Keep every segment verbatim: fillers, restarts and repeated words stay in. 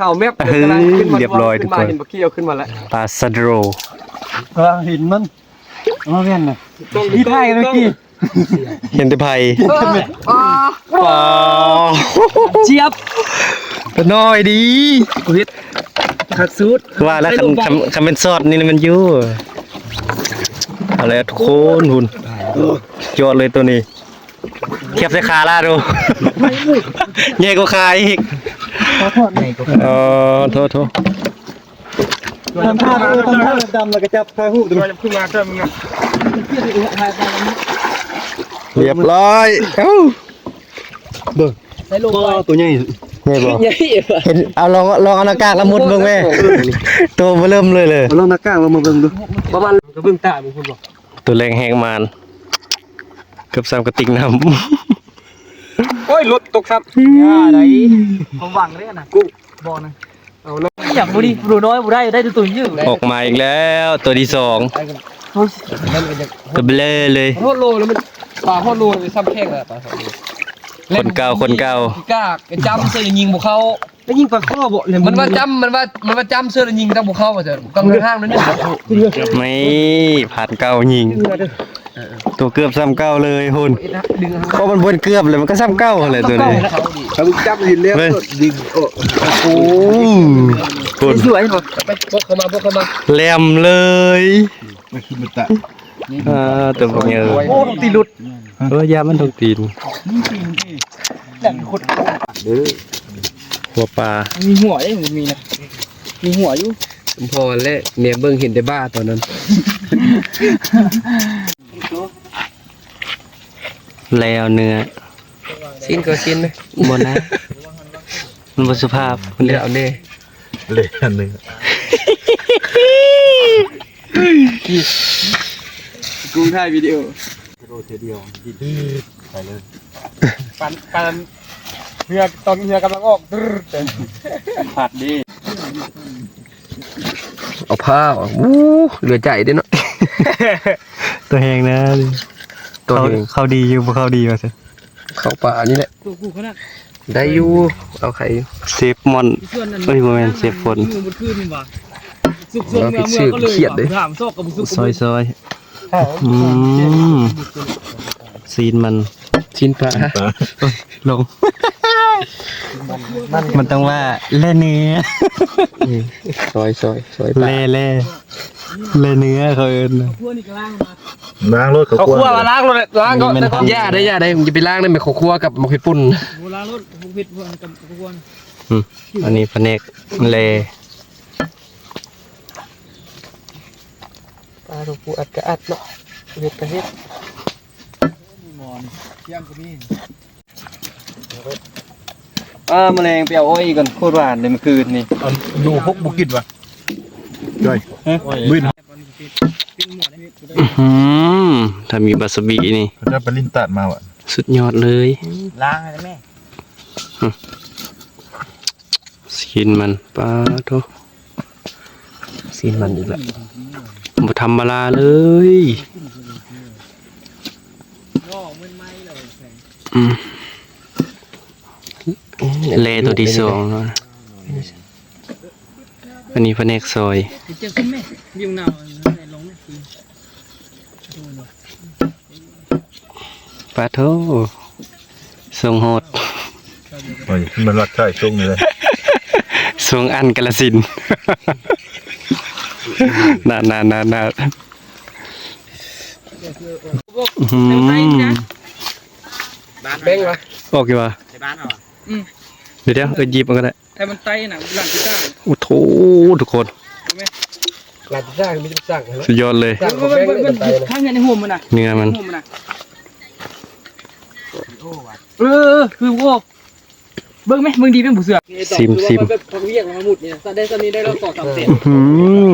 ข่าวแมป เฮ้ย กำลังขึ้นมา เรียบร้อย ขึ้นมา ทุกคน เห็นบักกี้เอาขึ้นมาแล้ว ปลาสะโด กำลังเห็นมัน มาแม่นน่ะ ต้อง พี่ถ่ายเมื่อกี้ ต้อง เห็นแต่ไผ่ ปลา เจี๊ยบ น้อยดี วิทย์ ขัดสุด ว่าแล้ว คัน คัน คันเป็นซอสนี่มันอยู่ เอาแล้วทุกคน หุ่น ยอดเลยตัวนี้ เทียบใส่ขาล่าดู ใหญ่กว่าขาอีก เออ โทษ โทษ ทำท่า ทำท่าดำๆ แล้วก็จับพาหูดู ขึ้นมาเพิ่มมึงนะ เรียบร้อย เอ้า เบิ่ง ใส่ลงไป ตัวใหญ่ ใหญ่บ่ ใหญ่ปะ เห็น เอาลอง ลองเอาหน้ากากแล้วมุดเบิ่งแม่ ตัวเบิ่มเลยเลย เอาลองหน้ากากแล้วมาเบิ่งดู ประมาณ กระเบื้องตามึงคุณบอก ตัวแรงแหกมาน เกือบซ้ำกระติกน้ำ โอ้ย หลุดตกซ้ำ อย่าไหน ผมหวังเลยนะ กุ้ง บ่อนะ เอาแล้ว อยากบ่ดี หนูน้อยบ่ได้ ได้ตัวตุ่นอยู่ ออกมาอีกแล้ว ตัวที่สอง ตัวเบลอเลย ฮอดโลแล้วมัน ปลาฮอดโลเลย ซ้ำแข้งแล้ว ปลาฮอดโล คนเก่า คนเก่า กล้า ไอ้จ้ำเสื้อยิงบ่เข้า แล้วยิงปลาข้อบ่เนี่ย มันว่าจ้ำ มันว่า มันว่าจ้ำเสื้อแล้วยิงต้องบ่เข้าว่าจะต้องห้างนั่นเนี่ย นี่ ผ่านเก่ายิง ตัวเกือบซ้ำเก่าเลย หุ่น เพราะมันบนเกือบเลย มันก็ซ้ำเก่าเลยตัวนี้ เขาจับยิงแล้ว เบิ่ง ยิง โอ้ โอ้โห หุ่น สวยเนาะ ไป พวกเขามา พวกเขามา แหลมเลย ไม่คิดมันจะ อ่า ตัวพวกนี้ โอ้ ต้องตีหลุด เออ ยามันต้องตีน หัวปลา มีหัวเด้ มันมีนะ มีหัวอยู่ พอแล้ว เมียเบิ่งเห็นแต่บ่าตอนนั้น แล้วเนื้อ ชิ้นก็ชิ้นนะ บ่นะ มันบ่สุภาพ แล้วเด้ เลยอันหนึ่ง กูถ่ายวิดีโอ โลเดียว ไปเลย ปัน ปัน เฮือ ตอนเฮือกำลังออก ตึ๊ด ผัดดี เอาผ้าออก อู้ เหลือใจเด้เนาะ ตัวแหงนะ ตัวแหง เขา เขาดีอยู่ บ่เขาดีว่าซั่น เข้าป่านี่แหละ ตัวกูขนาด ได้อยู่ เอาไข่อยู่ เซฟมอน ส่วนนั้น เอ้ย บ่แม่น เซฟฝน อยู่บนคืนนี่หว่า สุกๆ เมื่อ เมื่อก็เลย เขียดเด้ ถามซอกกับสุก ซอยๆ อืม ซีนมัน ชิ้นปลา ปลา เอ้ย ลง มันต้องว่าแล่เนื้อ อืม ซอยๆ ซอยปลา แล่ แล่ แล่เนื้อเขาเอิ้นนะ ล้างรถเขา เขา คั่ว คั่วมาล้างรถ ล้างก็ นี่มัน แล้วก็ อย่าได้ อย่าได้ มึงจะไปล้างได้ไหม เขาคั่วกับหมกเห็ดปุ่น โอ้ ล้างรถ หมกเห็ดกับข้าวคั่ว อืม อันนี้ผนกแล่ ปลาตัวผู้อัดก็อัดเนาะ เห็ดก็เห็ด หมอนี่ เที่ยงก็มี อ่า แมลงไปเอาอ้อยก่อน โคตรหวานเลยเมื่อคืนนี่ อันดูพวกบุกิดวะ จ้อย ฮะ บิน อื้อหือ ถ้ามีวาซาบินี่ เขาจะไปลิ้นตัดมาวะ สุดยอดเลย ล้างให้แม่ ซีนมัน ปาโถ ซีนมันอีกแล้ว บ่ธรรมดาเลย อืม แล่ตัวที่สองเนาะ อันนี้ผนกซอย เจ้าขึ้นไหม อยู่หนาว ลงไหม ปาโถ ส่งโหด โอ้ย มันรักใช่ช่วงนี้เลย ส่งอันกาลสินธุ์ น่า น่า น่า น่า อื้อหือ เบ้งวะ ออกอยู่วะ ในบ้านเอาอะ อืม เดี๋ยวเดี๋ยว เออ หยิบมันก็ได้ แต่มันไตน่ะ หลังที่สร้าง โอ้โถ ทุกคน หลังที่สร้าง มีที่สร้าง สุดยอดเลย เออ มัน มัน มัน มัน ข้างในในโฮมมันน่ะ เนื้อมัน โฮมมันน่ะ เออ เออ คือโอ้ เบิ่งไหม เบิ่งดีเป็นผู้เสือ ซิม ซิม แบบทำเวียกมาหมดเนี่ย ได้ตอนนี้ได้เราต่อสามเซน อื้อหือ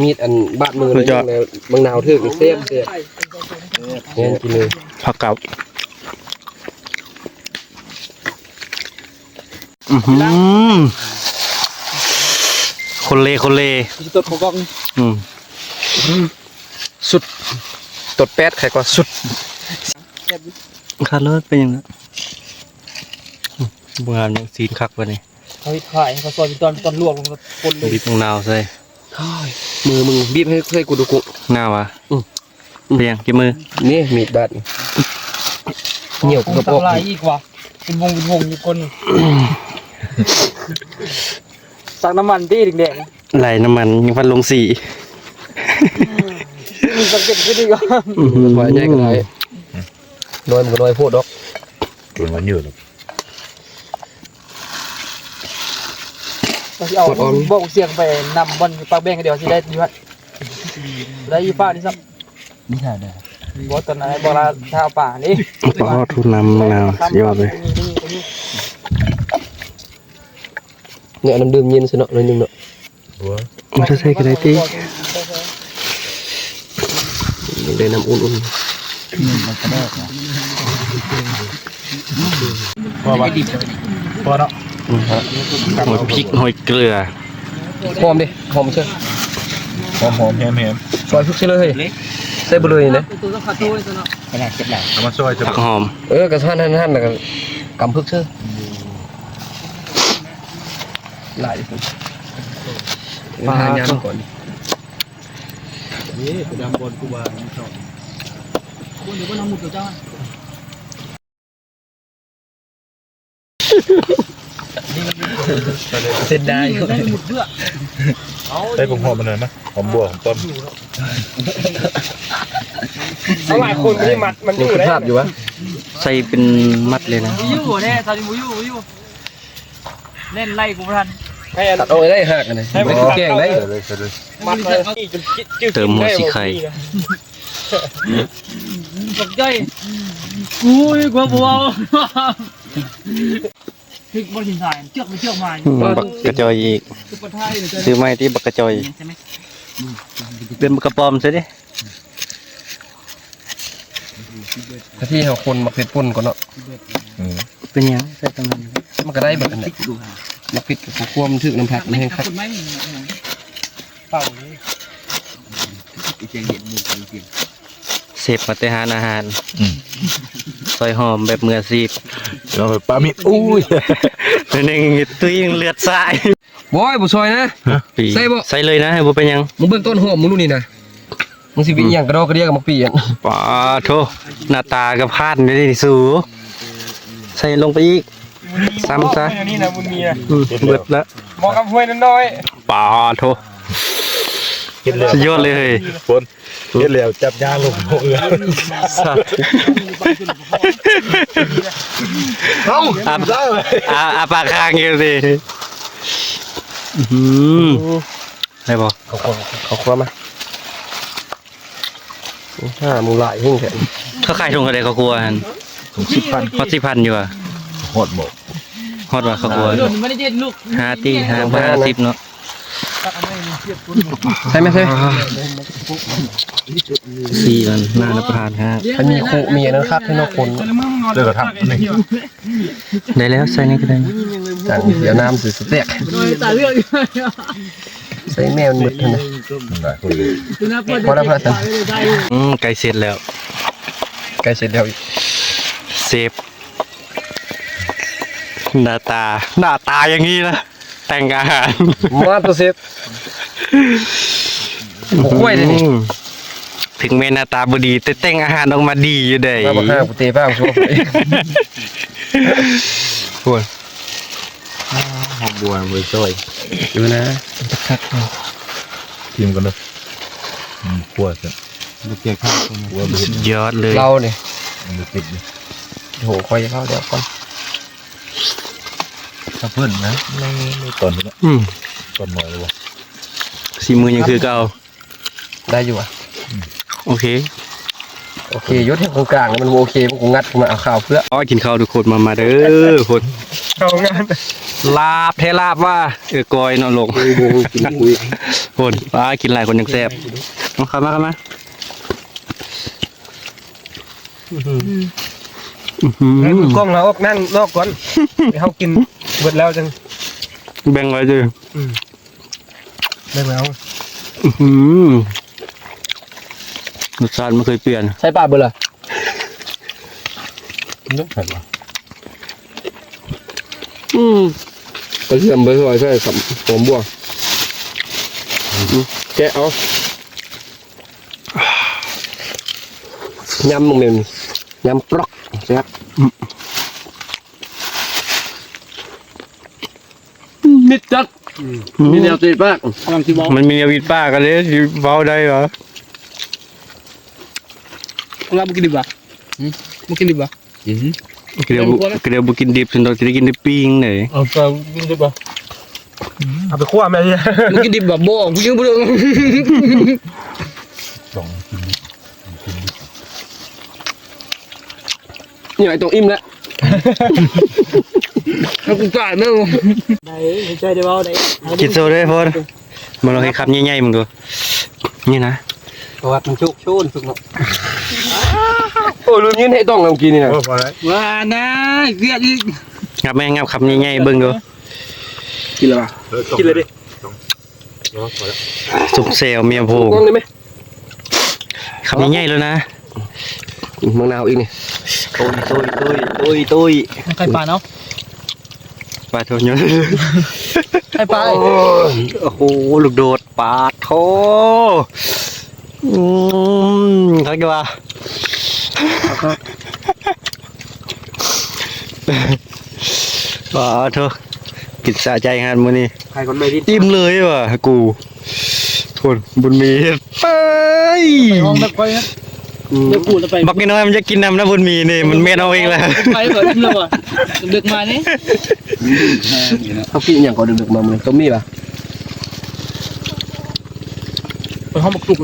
มีดอันบาดมือ สุดยอด เลย เบิ่งหนาวถือเซฟเซฟ แม่นกินเลย ผักกับ อื้อหือ คนเล คนเล ที่ต้นเขากล้อง อืม สุด ตดแป๊ด ใครก็สุด คาร์ลเป็นยังไง บ่งามเนาะ ซีนคักปานนี้ เขาเฮ็ดขาย เขาซอยเป็นตอน เป็นตอนลวก ลงคนเลย บีบมะนาวใส่ มือมึงบีบให้ ให้กูดู กู หน้าวะ อืม เพียงกี่มือ นี่มีดบาดนี่ เหนียว ผง กับ สัก ออก ลายอีกว่ะ เป็นวงเป็นวงอยู่ก้น สักน้ำมันตี้แดงๆ ไหลน้ำมันยังพัดลงสี มีสังเกตขึ้นอีกว่า อืม ว่าใหญ่ก็ได้ น้อยมันก็น้อยโพดดอก จนวันหยุด ก็สิเอา กดออน บอกเสียงไปนำบอลปากแบงเดียวสิได้อยู่ฮะ ได้อยู่ป่านี่ซ้ำ นี่ค่ะได้ บอกตอนนั้นบอกลาท้าป่านี่ ปลาทอดทุนน้ำมะนาว สุดยอดเลย นี่นี่นี่ เนี่ย เอาน้ำดื่มเย็นซะเนาะ หน่อยหนึ่งเนาะ บัว มันจะใส่กันได้ติ มันได้น้ำอุ่นๆ พอปะ พอเนาะ อืมฮะ หอยพริก หอยเกลือ หอมดิ หอมเชียว หอมหอมแฮมแฮม ซอยพริกใส่เลย ใส่เบิดเลยนี่นะ ขนาดเจ็ดหลัง เอามาซอยเถอะ ผักหอม เออ กระทั่นหั่นหั่นแล้วก็กำพริกใส่ หลายคน ปลา หายามก่อน นี่ไปดำบอลกูบาไม่ชอบ เส้นได้ ได้หมดเพื่อ ใส่ผงหอมมาหน่อยนะ หอมบัว หอมต้น เอาหลายคนที่มัดมันอยู่ ยังคุณภาพอยู่วะ ใส่เป็นมัดเลยนะ อยู่แน่ ตอนนี้อยู่ อยู่ เล่นไล่กูบ่ทัน ให้อัน ตัดเอาไว้ได้หักอันนี้ ให้มัน แกล้งได้ ใส่เลย ใส่เลย มัดเลย เติมหัวสีไข่ ตกใจ อุ้ย กลัวบ่เอา พริกบ่ถิ่นถ่าย เจือกไปเจือกมา อืม บักกะจอยอีก ซุปเปอร์ไทยเลย ซื้อมาให้ที่บักกะจอย ใช่ไหม เป็นบักกะปอมซะดิ กะทิเฮาคนหมากเผ็ดป่นก่อนเนาะ อืม เป็นหยังใส่ตรงนั้น มันก็ได้เบิดนั่นแหละ หมากเผ็ดกับข้าวคั่วมันถืกน้ำผักมันแห้งคัก เป่าเลย เชฟมาแต่ร้านอาหาร อืม ซอยหอมแบบมืออาชีพ แล้วปลาหมึก อุ้ย ตัวหนึ่งตุ้ยเลือดสาย บอย บ่ซอยนะ ฮะ ปี ใส่บ่ ใส่เลยนะ ให้บ่เป็นหยัง มึงเบิ่งต้นหอมมึงดูนี่นะ มึงสิไปอิหยังกระดอกกระเดียกับหมากปีอ่ะ ปาโถ หน้าตาก็พลาดอยู่นี่สู ใส่ลงไปอีก ซ้ำซะ อันนี้นะบุญมีนะ อืม เบิดละ เหมาะกับห้วยน้อย ปาโถ เห็นแล้ว สุดยอดเลย ฝน เฮ็ดแล้วจับยาลงหัวเอือ สัตว์ เอ้า อ่ะ ได้ไหม อ่ะ อ่ะ ปากค้างอยู่สิ อื้อหือ ได้บ่ เขาครัว เขาครัวมา ห้าหมูหลายหิ้งแท้ เขาขายถุงเท่าใดข้าวคั่วหั่น ถุงสิบพัน ฮอดสิบพันอยู่ว่ะ ฮอดบ่ ฮอดว่ะข้าวคั่ว หล่นไม่ได้เจ็ดลูก ห้าตี้ ห้า ห้าสิบเนาะ ใช่ไหม ใช่ สี่อัน น่ารับประทานครับ มันมีโค มีอันนั้นครับ ให้นอกคน เดี๋ยวก็ทำอันนี้ ได้แล้ว ใส่นี่ก็ได้ จัง เดี๋ยวน้ำสิสเต็ก ใส่แม่มันหมดเลย ได้คนเดียว พอแล้ว พอแล้ว อืม ใกล้เสร็จแล้ว ใกล้เสร็จแล้วอีก เชฟ หน้าตา หน้าตาอย่างนี้นะ แต่งอาหาร มาตัวเชฟ บ่ค่อยเลยนี่ อืม ถึงแม้หน้าตาบ่ดี แต่แต่งอาหารออกมาดีอยู่เด้ มาบักห้ากูเตะป้ามึง โอ้ย หอมบัว บัวซอย ดูนะ คักๆ ชิมกันเด้อ อืม คั่วซะ บ่เกี่ยวข้าวตัวนี้ คั่วบ่เห็น สุดยอดเลย เราเนี่ย มันบ่ติดนี่ โอ้โห ค่อยเข้าเดี๋ยวก่อน ถ้าเพิ่นนะ ไม่ ไม่ตอนนี้ละ อืม ตอนน้อยเลยวะ สีมือยังคือเก่า ได้อยู่อะ โอเค โอเค ยศให้กูกลาง มันโอเค พวกกูงัดมาเอาข้าวเพื่อ อ๋อ กินข้าวทุกคน มา มาเด้อ คน เข้างาน ลาบแท้ลาบว่า เออ กอยเนาะลง กินคุย คน อ่า กินหลายคนยังแซ่บ มาครับ มาครับ มา อื้อหือ ให้มือกล้องเราออกนั่งนอกก่อน ให้เขากินเบิดแล้วจัง แบ่งไว้ดิ อืม แบ่งแล้ว อื้อหือ รสชาติไม่เคยเปลี่ยน ใส่ปลาเบิดเหรอ เลือกใส่ปลา อืม กระเทียมไปซอยใส่กับหอมบัว อืม แกะเอา ยำมันเป็น ยำปลอก แซ่บ มิดจัด มีแนวติดปาก กำลังสิบอก มันมีแนววิดปากกันเลย สิเว้าได้เหรอ เราบ่กินดิบบ่ หืม บ่กินดิบบ่ กิน ก็เดี๋ยว ก็เดี๋ยวบ่กินดิบ ฉันต้องสิได้กินได้ปิ้งเลย เอาไปกินดิบบ่ เอาไปคั่วแม่เนี่ย บ่กินดิบบ่ บ่ กูยังบ่เลือก นี่ไอ้ตรงอิ่มแล้ว แล้วกูจ่ายแม่ง ได้ ไม่ใช่ได้เว้าได้ กินโซ่ด้วยพอด มาลองให้คำใหญ่ๆมึงดู นี่นะ เพราะว่ามันชุกชุนชุกเนาะ โอ้ย ลืมยื่นให้ต้องเมื่อกี้นี่นะ โอ้ พอแล้ว ว่านะ เวียดอีก งับแม่ง งับคำใหญ่ๆเบิ่งดู กินแล้วปะ เออ กินเลยดิ เนาะ พอแล้ว สุกแซวเมียโพง ต้องได้ไหม คำใหญ่ๆเลยนะ อืม มะนาวอีกนี่ ตุ้ย ตุ้ย ตุ้ย ตุ้ย ตุ้ย ไข่ปลาเนาะ ปลาโทนยนต์ ไข่ปลา โอ้ย โอ้โห ลูกโดด ปลาโท อืม คักดีว่ะ ปลาโท กินสะใจขนาดมื้อนี้ ใครคนไม่ดิ้น อิ่มเลยว่ะ กู คนบุญมี ไป ไปห้องแบบค่อยนะ อืม เดี๋ยวกูจะไป บักน้อยมันจะกินน้ำนะบุญมีนี่ มันเม็ดเอาเองแหละ ไปเถอะ อิ่มเลยว่ะ ดึกมานี่ เขากินอย่างก่อนดึกๆมา มันก็มีป่ะ ไปห้องบักจุก